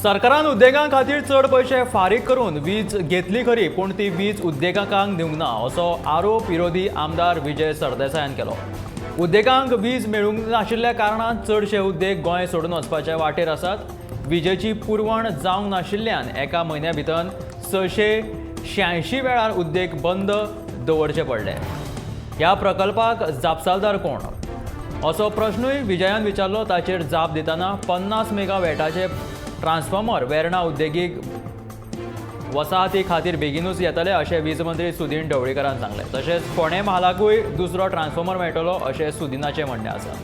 सरकारान उद्देगां खातीर चड पयशे फारीक करून वीज घेतली खरी, पूण ती वीज उद्देगांक दिवंक ना असो आरोप विरोधी आमदार विजय सरदेसायान केलो. उद्देगांक वीज मेळूंक नाशिल्ल्या कारणान चडशे उद्देग गोंय सोडून वचपाचे वाटेर आसात. विजेची पुरवण जावंक नाशिल्ल्यान एका म्हयन्या भितर 686 वेळार उद्देग बंद दवरचे पडले. ह्या प्रकल्पाक जापसालदार कोण असो प्रश्नूय विजयान विचारलो. ताचेर जाप दितना 50 मेगा वॅटाचे ट्रान्सफॉर्मर वेर्णा उद्देगीक वसाहती खातीर बेगिनूच येतले अशें वीज मंत्री सुदीन ढवळीकारान सांगलें. तशेंच फोंडें म्हालाकूय दुसरो ट्रान्सफॉर्मर मेळटलो अशें सुदिनाचें म्हणणें आसा.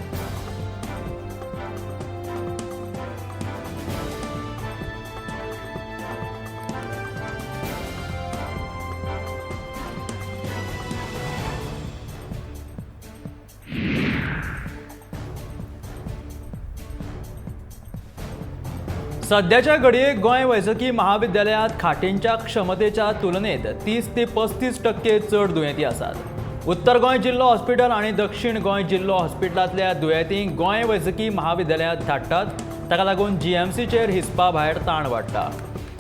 सध्याच्या घडयेक गोंय वैजकी महाविद्यालयांत खाटींच्या क्षमतेच्या तुलनेत 30 ते 35% चड दुयेंती आसात. उत्तर गोंय जिल्लो हॉस्पिटल आनी दक्षिण गोंय जिल्लो हॉस्पिटलांतल्या दुयेंतींक गोंय वैजकी महाविद्यालयांत धाडटात. ताका लागून जीएमसीचेर हिसपा भायर ताण वाडटा.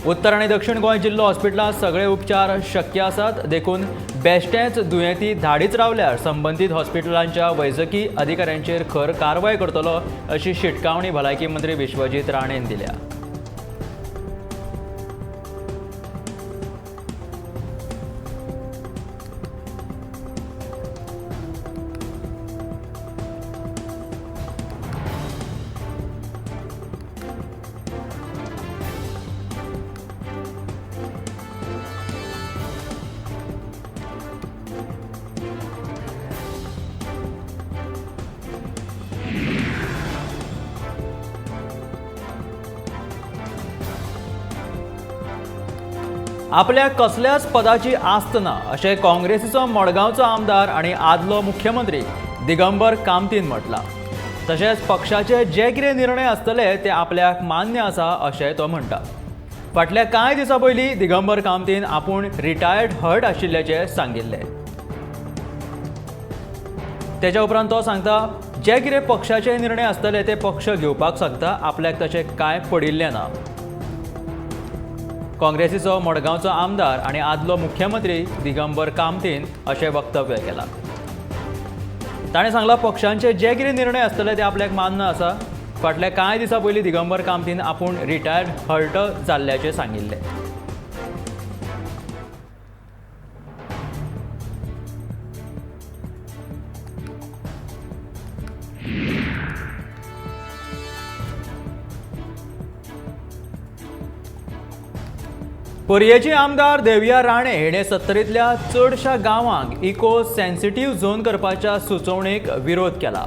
उत्तर आनी दक्षिण गोंय जिल्लो हॉस्पिटलांत सगळे उपचार शक्य आसात, देखून बेश्टेच दुयेंती धाडीत रावल्यार संबंदीत हॉस्पिटलांच्या वैजकी अधिकाऱ्यांचेर खर कारवाय करतलो अशी शिटकावणी भलायकी मंत्री विश्वजीत राणेन दिल्या. आपल्या कसल्याच पदाची आस्त ना अशें काँग्रेसीचो मडगांवचो आमदार आनी आदलो मुख्यमंत्री दिगंबर कामतीन म्हटलां. तशेंच पक्षाचे जे कितें निर्णय आसतले ते आपल्याक मान्य आसा अशें तो म्हणटा. फाटल्या कांय दिसां पयलीं दिगंबर कामतीन आपूण रिटायर्ड हर्ट आशिल्ल्याचें सांगिल्लें. तेच्या उपरांत तो सांगता जे कितें पक्षाचे निर्णय आसतले ते पक्ष घेवपाक शकता, आपल्याक तशें कांय पडिल्लें ना. काँग्रेसीचो मडगांवचो आमदार आनी आदलो मुख्यमंत्री दिगंबर कामतीन अशें वक्तव्य केलां. ताणें सांगलां पक्षांचे जे कितें निर्णय आसतले ते आपल्याक मान्य आसा. फाटल्या कांय दिसां पयलीं दिगंबर कामतीन आपूण रिटायर्ड हर्ट जाल्ल्याचें सांगिल्लें. पर्येची आमदार देविया राणे हिणें सत्तरींतल्या चडशा गांवांक इको सेन्सिटीव झोन करपाच्या सुचोवणेक विरोध केला.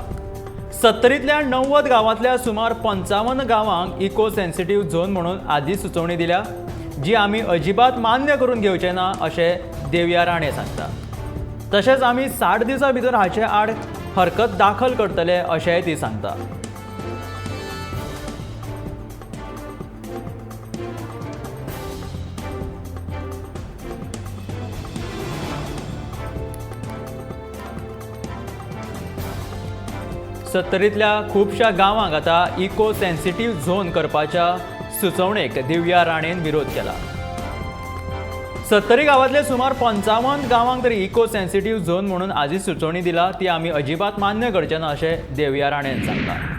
सत्तरींतल्या 90 गांवांतल्या सुमार 55 गांवांक इको सेन्सिटीव झोन म्हणून आदी सुचोवणी दिल्या, जी आमी अजिबात मान्य करून घेवचे ना अशें देविया राणे सांगता. तशेंच आमी 60 दिसां भितर हाचे आड हरकत दाखल करतले अशेंय ती सांगता. सत्तरींतल्या खुबश्या गांवांक आतां इको सेन्सिटीव झोन करपाच्या सुचोवणेक दिव्या राणेन विरोध केला. सत्तरी गांवांतले सुमार 55 गांवांक तरी इको सेन्सिटीव झोन म्हणून आजी सुचोवणी दिला, ती आमी अजिबात मान्य करचे ना अशें देविया राणेन सांगलां.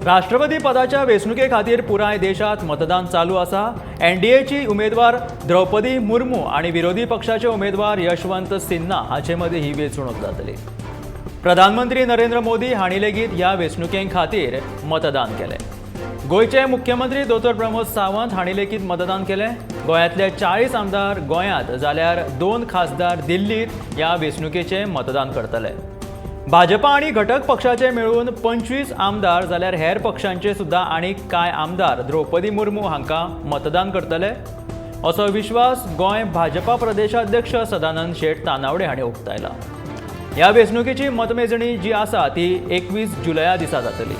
राष्ट्रपती पदाच्या वेंचणुके खातीर पुराय देशांत मतदान चालू आसा. एनडीएची उमेदवार द्रौपदी मुर्मू आनी विरोधी पक्षाचे उमेदवार यशवंत सिन्हा हाचे मदीं ही वेंचणूक जातली. प्रधानमंत्री नरेंद्र मोदी हांणी लेगीत ह्या वेंचणुके खातीर मतदान केलें. गोंयचे मुख्यमंत्री दोतोर प्रमोद सावंत हांणी लेगीत मतदान केलें. गोंयांतले 40 आमदार गोंयांत जाल्यार 2 खासदार दिल्लींत ह्या वेंचणुकेचें मतदान करतले. भाजपा आनी घटक पक्षाचे मेळून 25 आमदार जाल्यार हेर पक्षांचे सुद्दां आनी कांय आमदार द्रौपदी मुर्मू हांकां मतदान करतले असो विश्वास गोंय भाजपा प्रदेशाध्यक्ष सदानंद शेट तानावडे हांणी उक्तायला. ह्या वेंचणुकेची मतमेजणी जी आसा ती 21 जुलया दिसा जातली.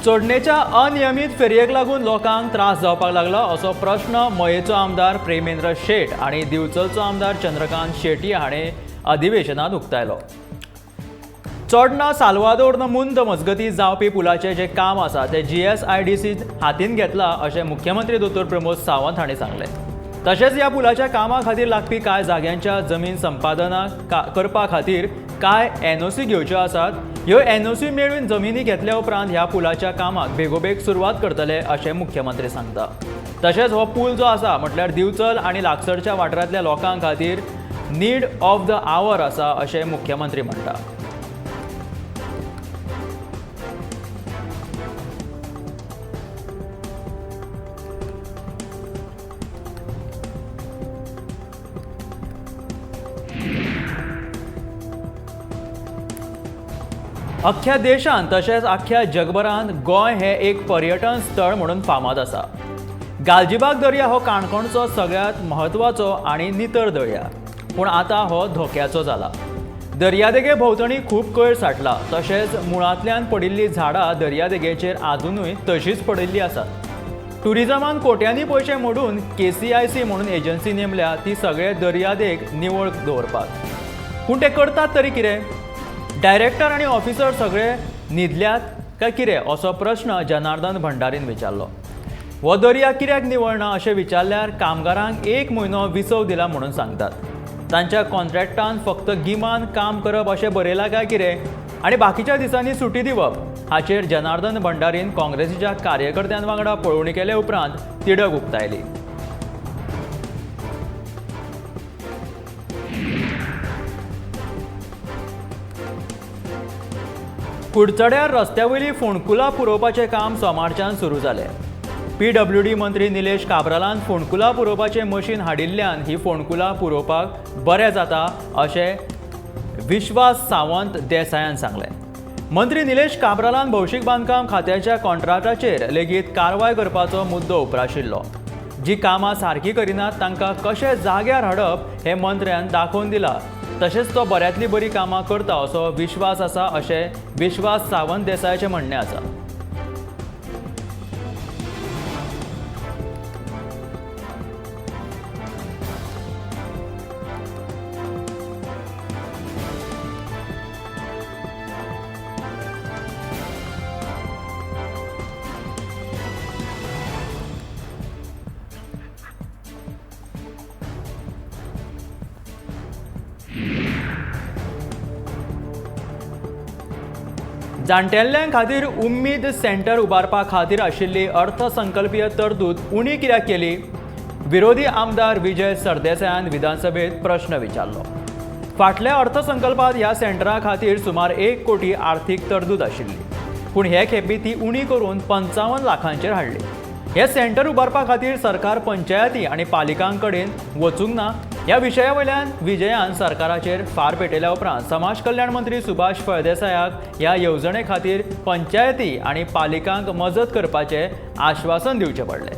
चोडणेच्या अनियमीत फेरयेक लागून लोकांक त्रास जावपाक लागला असो प्रश्न मयेचो आमदार प्रेमेंद्र शेट आनी दिवचलचो आमदार चंद्रकांत शेटी हाणें अधिवेशनात उक्तायलो. चोडणा साल्वादोर मुंद मजगती जावपी पुलाचें जें काम आसा तें जीएसआयडीसी हातीन घेतलां अशें मुख्यमंत्री दोतोर प्रमोद सावंत हांणी सांगलें. तशेंच ह्या पुलाच्या कामा खातीर लागपी कांय जाग्यांच्या जमीन संपादना करपा खातीर कांय एनओसी घेवच्यो आसात. ह्यो एनओसी मेळून जमिनी घेतल्या उपरांत ह्या पुलाच्या कामाक बेगोबेग सुरवात करतले अशें मुख्यमंत्री सांगता. तशेंच हो पूल जो आसा म्हटल्यार दिवचल आनी लागसरच्या वाठारांतल्या लोकां खातीर नीड ऑफ the our आसा अशें मुख्यमंत्री म्हणटा. अख्ख्या देशांत तशेंच अख्ख्या जगभरांत गोंय हें एक पर्यटन स्थळ म्हणून फामाद आसा. गालजीबाग दर्या हो काणकोणचो सगळ्यांत म्हत्वाचो आनी नितळ दर्या, पूण आतां हो धोक्याचो जाला. दर्यादेगे भोंवतणी खूब कोयर साठला, तशेंच मुळांतल्यान पडिल्लीं झाडां दर्यादेगेचेर आजुनूय तशींच पडिल्लीं आसात. टुरिजमान कोट्यांनी पयशे मोडून केसीआयसी म्हणून एजन्सी नेमल्या ती सगळे दर्यादेग निवळ दवरपाक, पूण ते करतात तरी कितें? डायरेक्टर आनी ऑफिसर सगळे न्हिदल्यात काय कितें असो प्रश्न जनार्दन भंडारीन विचारलो. हो दर्या कित्याक निवळना अशें विचारल्यार कामगारांक एक म्हयनो विसव दिला म्हणून सांगतात. तांच्या कॉन्ट्रॅक्टान फक्त गिमान काम करप अशें बरयलां काय कितें आनी बाकीच्या दिसांनी सुटी दिवप हाचेर जनार्दन भंडारीन काँग्रेसीच्या कार्यकर्त्यां वांगडा पळोवणी केले उपरांत तिडक उक्तायली. कुडचड्यार रस्त्यावयली फोंडकुलां पुरोवपाचें काम सोमारच्यान सुरू जालें. पीडब्ल्यूडी मंत्री निलेश काब्रालान फोंडकुलां पुरोवपाचें मशीन हाडिल्ल्यान ही फोंडकुलां पुरोवपाक बरें जाता अशें विश्वास सावंत देसायान सांगलें. मंत्री निलेश काब्रालान भौशीक बांदकाम खात्याच्या कॉन्ट्रॅक्टाचेर लेगीत कारवाय करपाचो मुद्दो उप्राशिल्लो. जी कामां सारकी करिनात तांकां कशें जाग्यार हाडप हें मंत्र्यान दाखोवन दिलां. तशेंच तो बऱ्यांतली बरी कामां करता असो विश्वास आसा अशें विश्वास सावंत देसायाचें म्हणणें आसा. जाण्टेल्यां खातीर उम्मीद सेंटर उबारपा खातीर आशिल्ली अर्थसंकल्पीय तरतूद उणी कित्याक केली? विरोधी आमदार विजय सरदेसायान विधानसभेत प्रश्न विचारलो. फाटल्या अर्थसंकल्पात ह्या सेंटरा खातीर सुमार 1 कोटी आर्थीक तरतूद आशिल्ली, पूण हे खेपे ती उणी करून 55 लाखांचेर हाडली. हे सेंटर उबारपा खातीर सरकार पंचायती आनी पालिकां कडेन वचूंक ना. ह्या विशया वयल्यान विजयान सरकाराचेर फार पेटयल्या उपरांत समाज कल्याण मंत्री सुभाष फळदेसायाक ह्या येवजणे खातीर पंचायती आनी पालिकांक मजत करपाचें आश्वासन दिवचें पडलें.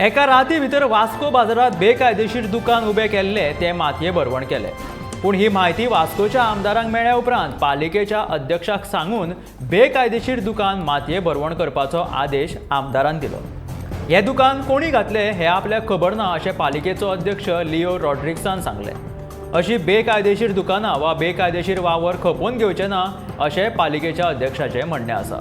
एका राती भितर वास्को बाजारात बेकायदेशीर दुकान उबें केल्लें तें मातये भरवण केलें. पूण ही म्हायती वास्कोच्या आमदारांक मेळ्ळ्या उपरांत पालिकेच्या अध्यक्षाक सांगून बेकायदेशीर दुकान मातये भरवण करपाचो आदेश आमदारान दिलो. हें दुकान कोणी घातलें हें आपल्याक खबर ना अशें पालिकेचो अध्यक्ष लिओ रॉड्रिक्सान सांगलें. अशी बेकायदेशीर दुकानां वा बेकायदेशीर वावर खपोवन घेवचे ना अशें पालिकेच्या अध्यक्षाचें म्हणणें आसा.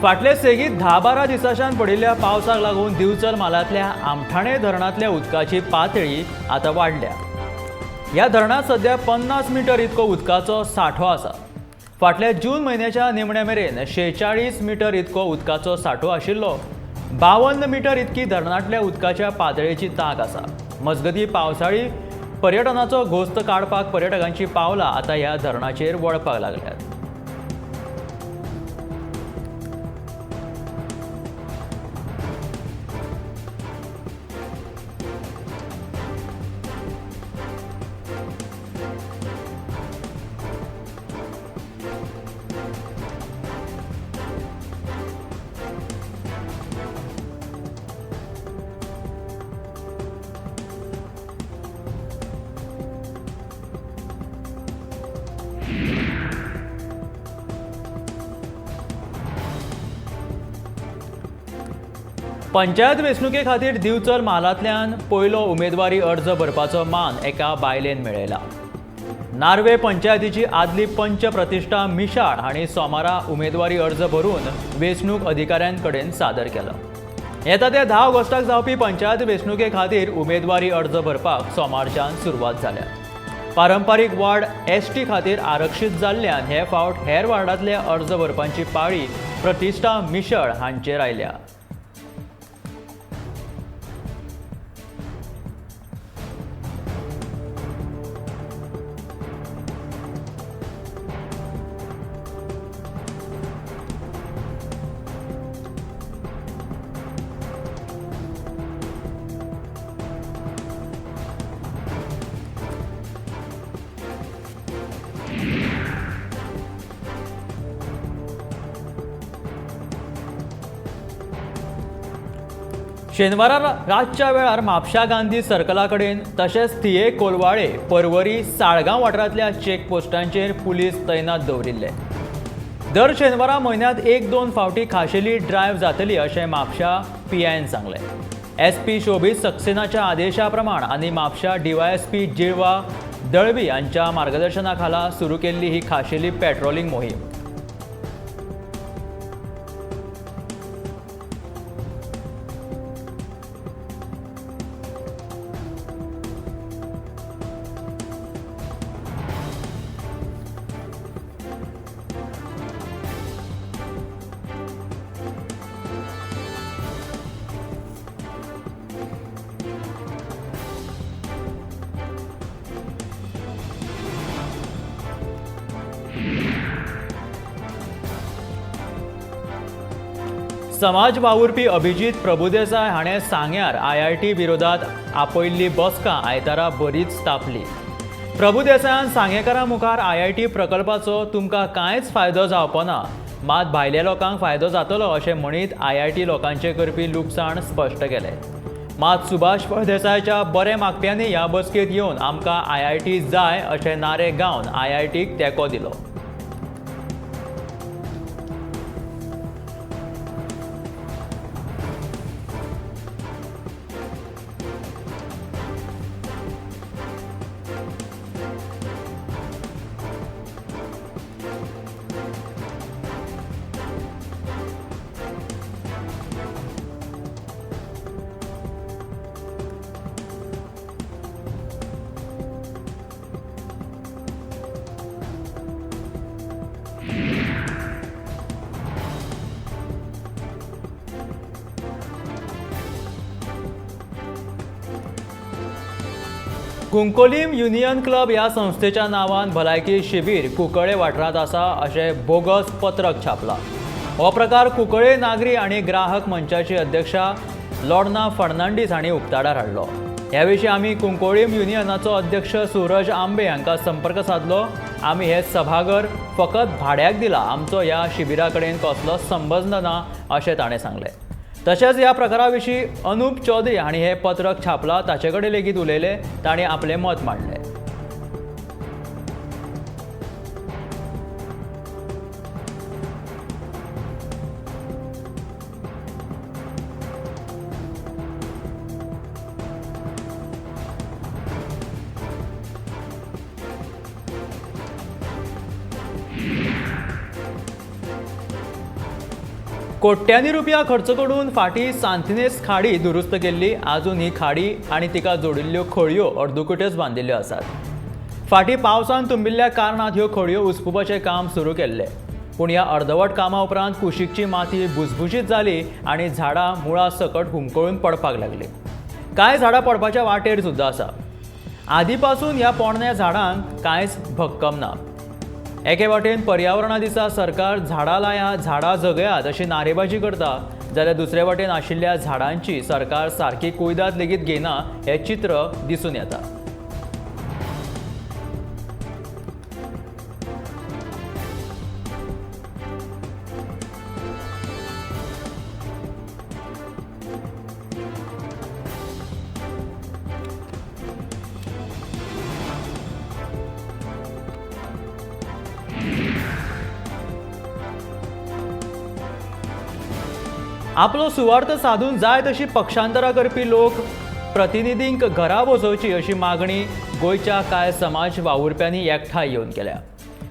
फाटले सेगीत 10-12 दिसांच्यान पडिल्ल्या पावसाक लागून दिवचल म्हालांतल्या आमठाणे धरणांतल्या उदकाची पातळी आतां वाडल्या. ह्या धरणांत सध्या 50 मिटर इतको उदकाचो सांठो आसा. फाटल्या जून म्हयन्याच्या निमण्या मेरेन 46 मिटर इतको उदकाचो सांठो आशिल्लो. 52 मिटर इतकी धरणांतल्या उदकाच्या पातळेची तांक आसा. मजगतीं पावसाळी पर्यटनाचो घोस्त काडपाक पर्यटकांची पावलां आतां ह्या धरणाचेर वळपाक लागल्यात. पंचायत वेंचणुके खातीर दिवचल म्हालांतल्यान पयलो उमेदवारी अर्ज भरपाचो मान एका बायलेन मेळयला. नार्वे पंचायतीची आदली पंच प्रतिष्ठा मिशाळ हांणी सोमारा उमेदवारी अर्ज भरून वेंचणूक अधिकाऱ्यांकडेन सादर केलो. येता त्या 10 ऑगस्टाक जावपी पंचायत वेंचणुके खातीर उमेदवारी अर्ज भरपाक सोमारच्यान सुरवात जाल्या. पारंपारीक वार्ड एसटी खातीर आरक्षीत जाल्ल्यान हे फावट हेर वार्डांतल्या अर्ज भरपाची पाळी प्रतिष्ठा मिशाळ हांचेर आयल्या. शेनवारा रातच्या वेळार म्हापशा गांधी सर्कला कडेन तशेंच थिये कोलवाळे परवरी साळगांव वाठारांतल्या चेकपोस्टांचेर पुलीस तैनात दवरिल्ले. दर शेनवारा म्हयन्यांत 1-2 फावटी खाशेली ड्रायव्ह जातली अशें म्हापशा पीआयन सांगलें. एसपी शोभीत सक्सेनाच्या आदेशा प्रमाण आनी म्हापशा डीवायएसपी जिळवा दळवी हांच्या मार्गदर्शना खाला सुरू केल्ली ही खाशेली पेट्रोलिंग मोहीम. समाज वावुरपी अभिजीत प्रभुदेसाय हाणें सांग्यार आयआयटी विरोधात आपयल्ली बसका आयतारा बरीच तापली. प्रभुदेसायान सांगेकारां मुखार आयआयटी प्रकल्पाचो तुमकां कांयच फायदो जावपो ना, मात भायल्या लोकांक फायदो जातलो अशें म्हणीत आयआयटी लोकांचें करपी लुकसाण स्पश्ट केलें. मात सुभाष फळदेसायाच्या बरें मागप्यांनी ह्या बसकेंत येवन आमकां आयआयटी जाय अशें नारे गावन आयआयटीक तेंको दिलो. कुंकोलीम युनियन क्लब ह्या संस्थेच्या नांवान भलायकी शिबीर कुंकळे वाठारांत आसा अशें बोगस पत्रक छापलां. हो प्रकार कुंकळे नागरी आनी ग्राहक मंचाची अध्यक्षा लोर्ना फर्नांडीस हांणी उक्ताडार हाडलो. ह्या विशीं आमी कुंकोळीम युनियनाचो अध्यक्ष सूरज आंबे हांकां संपर्क सादलो. आमी हे सभाघर फकत भाड्याक दिला, आमचो ह्या शिबिरा कडेन कसलोच संबंद ना अशें ताणें सांगलें. तशेंच ह्या प्रकारा विशीं अनुप चौधरी हांणी हें पत्रक छापलां ताचे कडेन लेगीत उलयले. तांणी आपलें मत मांडलें. कोट्यांनी रुपया खर्च करून फाटीं सांतिनेज खाडी दुरुस्त केल्ली. आजून ही खाडी आनी तिका जोडिल्ल्यो खळयो अर्दकुट्योच बांदिल्ल्यो आसात. फाटीं पावसान तुंबिल्ल्या कारणान ह्यो खळयो उसपुपाचें काम सुरू केल्लें, पूण ह्या अर्दवट कामा उपरांत कुशीकची माती भुसभुशीत जाली आनी झाडां मुळां सकट हुमकळून पडपाक लागली. कांय झाडां पडपाच्या वाटेर सुद्दां आसा. आदीपासून ह्या पोरण्या झाडांक कांयच भक्कम ना. एके वाटेन पर्यावरणा दिसा सरकार झाडां लाया झाडां जगयात अशी नारेबाजी करता, जाल्यार दुसरे वाटेन आशिल्ल्या झाडांची सरकार सारकी कुयदाद लेगीत घेना हें चित्र दिसून येता. आपलो सुवार्थ साधून जाय तशी पक्षांतरां करपी लोक प्रतिनिधींक घरा बसोवची अशी मागणी गोंयच्या कांय समाज वावुरप्यांनी एकठांय येवन केल्या.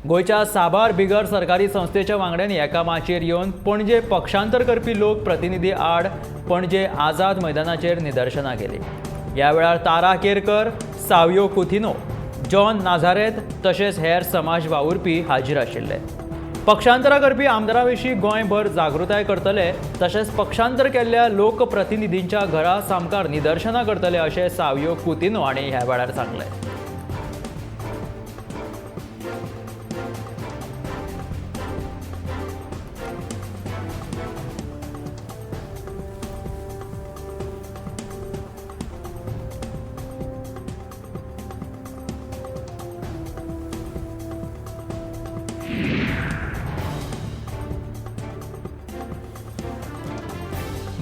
गोंयच्या साबार बिगर सरकारी संस्थेच्या वांगड्यांनी एका माचयेर येवन पणजे पक्षांतर करपी लोक प्रतिनिधी आड पणजे आझाद मैदानाचेर निदर्शनां केली. ह्या वेळार तारा केरकर, सावियो कुथिनो, जॉन नाझारेत तशेंच हेर समाज वावुरपी हाजीर आशिल्ले. पक्षांतरां करपी आमदारां विशीं गोंयभर जागृताय करतले तशेंच पक्षांतर केल्ल्या लोकप्रतिनिधींच्या घरा सामकार निदर्शनां करतले अशें सावियो कुतिनो हांणी ह्या वेळार सांगलें.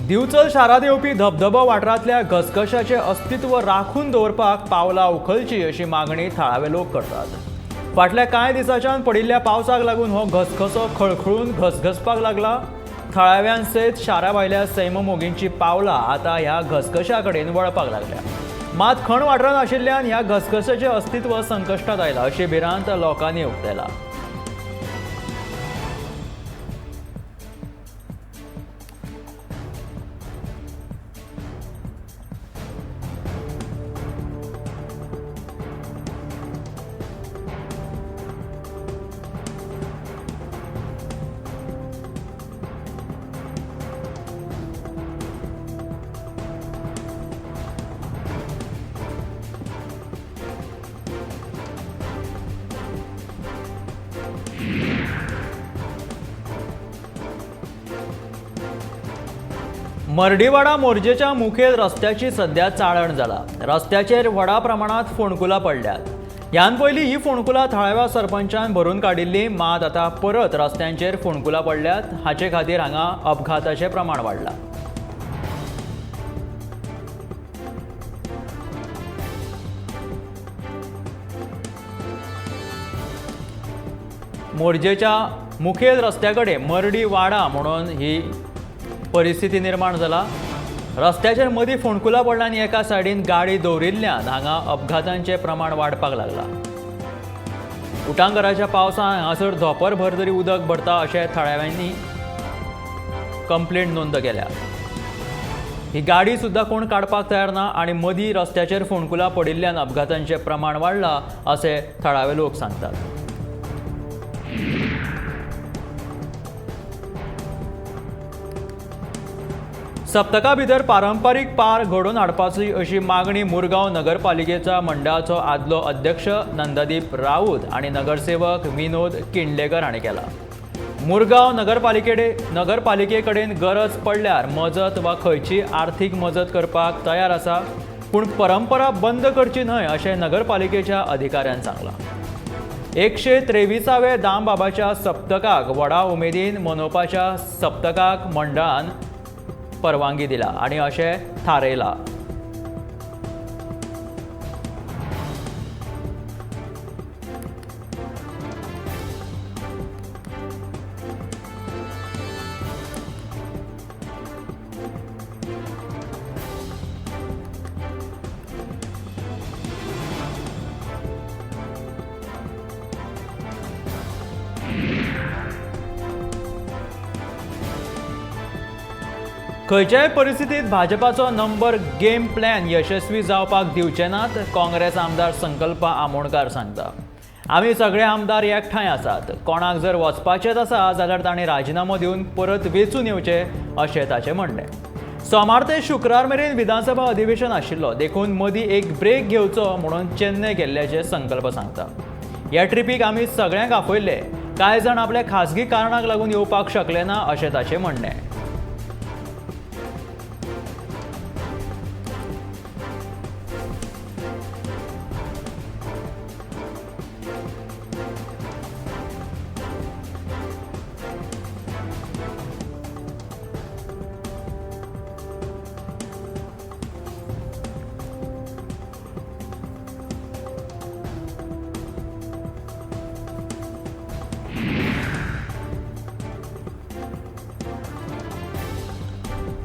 दिवचल शारांत येवपी धबधबो वाठारांतल्या घसघशाचें अस्तित्व राखून दवरपाक पावलां उखलची अशी मागणी थळावे लोक करतात. फाटल्या कांय दिसांच्यान पडिल्ल्या पावसाक लागून हो घसघसो खळखळून घसघसपाक लागला. थळाव्यां सयत शारा भायल्या सैममोगींची पावलां आतां ह्या घसघशा कडेन वळपाक लागल्या. मात खण वाठारांत आशिल्ल्यान ह्या घसघशाचें अस्तित्व संकश्टांत आयलां अशी भिरांत लोकांनी उक्तायला. मर्डीवाडा मोरजेच्या मुखेल रस्त्याची सध्या चाळण जाला. रस्त्याचेर व्हडा प्रमाणात फोंडकुलां पडल्यात. ह्यान पयलीं ही फोंडकुलां थळाव्या सरपंचान भरून काडिल्ली, मात आतां परत रस्त्यांचेर फोंडकुलां पडल्यात. हाचे खातीर हांगा अपघाताचें प्रमाण वाडलां. मोरजेच्या मुखेल रस्त्या कडेन मर्डीवाडा म्हणून ही परिस्थिती निर्माण जाला. रस्त्याचेर मदीं फोंडकुलां पडला आनी एका सायडीन गाडी दवरिल्ल्यान हांगा अपघातांचें प्रमाण वाडपाक लागलां. उटांगराच्या पावसान हांगासर धोंपरभर तरी उदक भरता अशें थळाव्यांनी कंप्लेंट नोंद केल्या. ही गाडी सुद्दां कोण काडपाक तयार ना आनी मदीं रस्त्याचेर फोंडकुलां पडिल्ल्यान अपघातांचें प्रमाण वाडलां अशें थळावे लोक सांगतात. सप्तका भितर पारंपारीक पार घडोवन हाडपाची अशी मागणी मुरगांव नगरपालिकेच्या मंडळाचो आदलो अध्यक्ष नंददीप राऊत आनी नगरसेवक विनोद किंडलेकर हांणी केला. मुरगांव नगरपालिके कडेन गरज पडल्यार मजत वा खंयची आर्थीक मजत करपाक तयार आसा, पूण परंपरा बंद करची न्हय अशें नगरपालिकेच्या अधिकाऱ्यान सांगलां. 123व्या दामबाबाच्या सप्तकाक व्हडा उमेदीन मनोवपाच्या सप्तकाक मंडळान परवानगी दिला आणि अशें थारयलां. खंयच्याय परिस्थितीत भाजपाचो नंबर गेम प्लॅन यशस्वी जावपाक दिवचे नात, काँग्रेस आमदार संकल्प आमोणकार सांगता। आमी सगळे आमदार एकठांय आसात, कोणाक जर वचपाचेंच आसा जाल्यार तांणी राजिनामो दिवन परत वेंचून येवचें अशें ताचें म्हणणें। सोमार ते शुक्रार मेरेन विधानसभा अधिवेशन आशिल्लो, देखून मदीं एक ब्रेक घेवचो म्हणून चेन्नय गेल्ल्याचें संकल्प सांगता। ह्या ट्रिपीक आमी सगळ्यांक आपयल्ले, कांय जाण आपल्या खासगी कारणाक लागून येवपाक शकले ना अशें ताचें म्हणणें।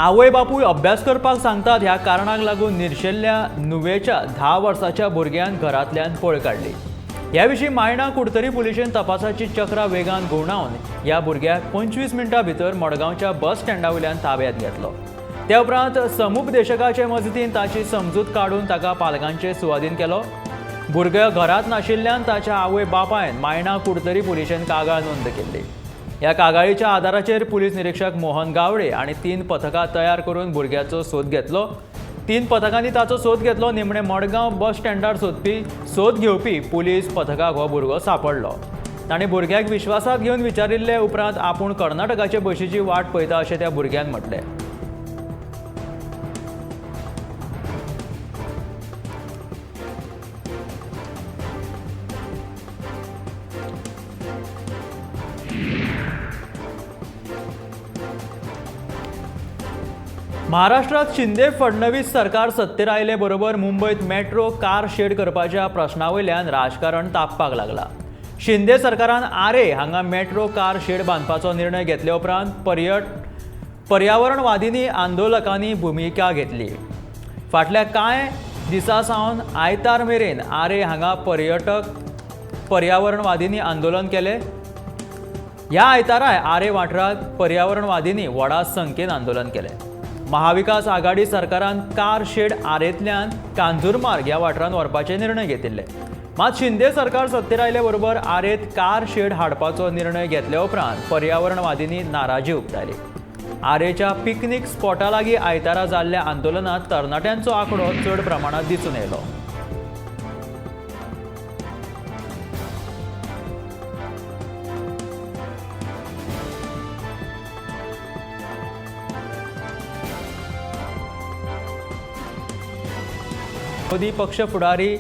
आवय बापूय अभ्यास करपाक सांगतात ह्या कारणाक लागून निर्शेल्ल्या नुवेच्या 10 वर्साच्या भुरग्यान घरांतल्यान पळ काडली। ह्या विशीं मायणा कुडतरी पुलिशेन तपासाची चक्रां वेगान घुंवडावन ह्या भुरग्याक 25 मिनटां भितर मडगांवच्या बस स्टँडा वयल्यान ताब्यांत घेतलो। त्या उपरांत समुपदेशकाचे मजतीन ताची समजूत काडून ताका पालकांचे सुवादीन केलो। भुरगो घरांत नाशिल्ल्यान ताच्या आवय बापायन मायणा कुडतरी पुलिशेन कागाळ नोंद केल्ली। ह्या कागाळीच्या आधाराचेर पुलीस निरीक्षक मोहन गावडे आनी 3 पथकां तयार करून भुरग्याचो सोद घेतलो। 3 पथकांनी ताचो सोद घेतलो। निमणे मडगांव बस स्टँडार सोद घेवपी पुलीस पथकाक हो भुरगो सांपडलो। ताणें भुरग्याक विश्वासांत घेवन विचारिल्ले उपरांत आपूण कर्नाटकाचे बशीची वाट पळयता अशें त्या भुरग्यान म्हटलें। महाराष्ट्रात शिंदे फडणवीस सरकार सत्तेर आयले बरोबर मुंबयत मेट्रो कार शेड करपाच्या प्रश्नावयल्यान राजकारण तापपाक लागला। शिंदे सरकारान आरे हांगा मेट्रो कार शेड बांदपाचो निर्णय घेतले उपरांत पर्यावरणवादींनी आंदोलकांनी भुमिका घेतली। फाटल्या कांय दिसां सावन आयतार मेरेन आरे हांगा पर्यावरणवादींनी आंदोलन केलें। ह्या आयताराय आरे वाठारांत पर्यावरणवादींनी व्हडा संख्येन आंदोलन केलें। महाविकास आघाडी सरकारान कार शेड आरेंतल्यान कांजूरमार्ग ह्या वाठारांत व्हरपाचे निर्णय घेतिल्ले। मात शिंदे सरकार सत्तेर आयले बरोबर आरेंत कार शेड हाडपाचो निर्णय घेतले उपरांत पर्यावरणवादींनी नाराजी उक्तायली। आरेच्या पिकनीक स्पॉटा लागीं आयतारा जाल्ल्या आंदोलनांत तरणाट्यांचो आंकडो चड प्रमाणांत दिसून आयलो। विरोधी पक्ष फुडारी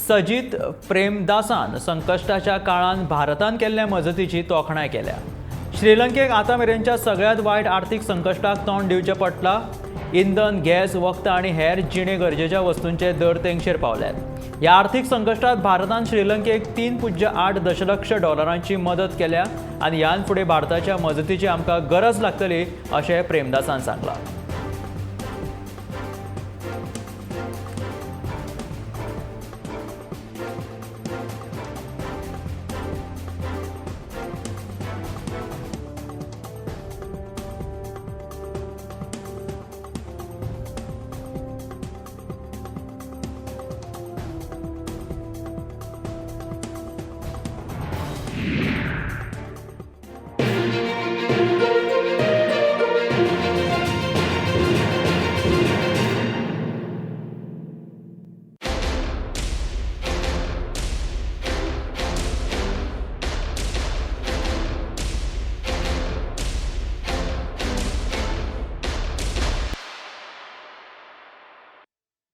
सजित प्रेमदासान संकश्टाच्या काळांत भारतान केल्ल्या मजतीची तोखणाय केल्या। श्रीलंकेक आतां मेरेनच्या सगळ्यांत वायट आर्थीक संकश्टाक तोंड दिवचें पडलां। इंधन, गॅस, वखदां आनी हेर जिणे गरजेच्या वस्तूंचे दर तेंगशेर पावल्यात। ह्या आर्थीक संकश्टांत भारतान श्रीलंकेक 3.8 दशलक्ष डॉलरांची मदत केल्या आनी ह्यान फुडें भारताच्या मजतीची आमकां गरज लागतली अशें प्रेमदासान सांगलां।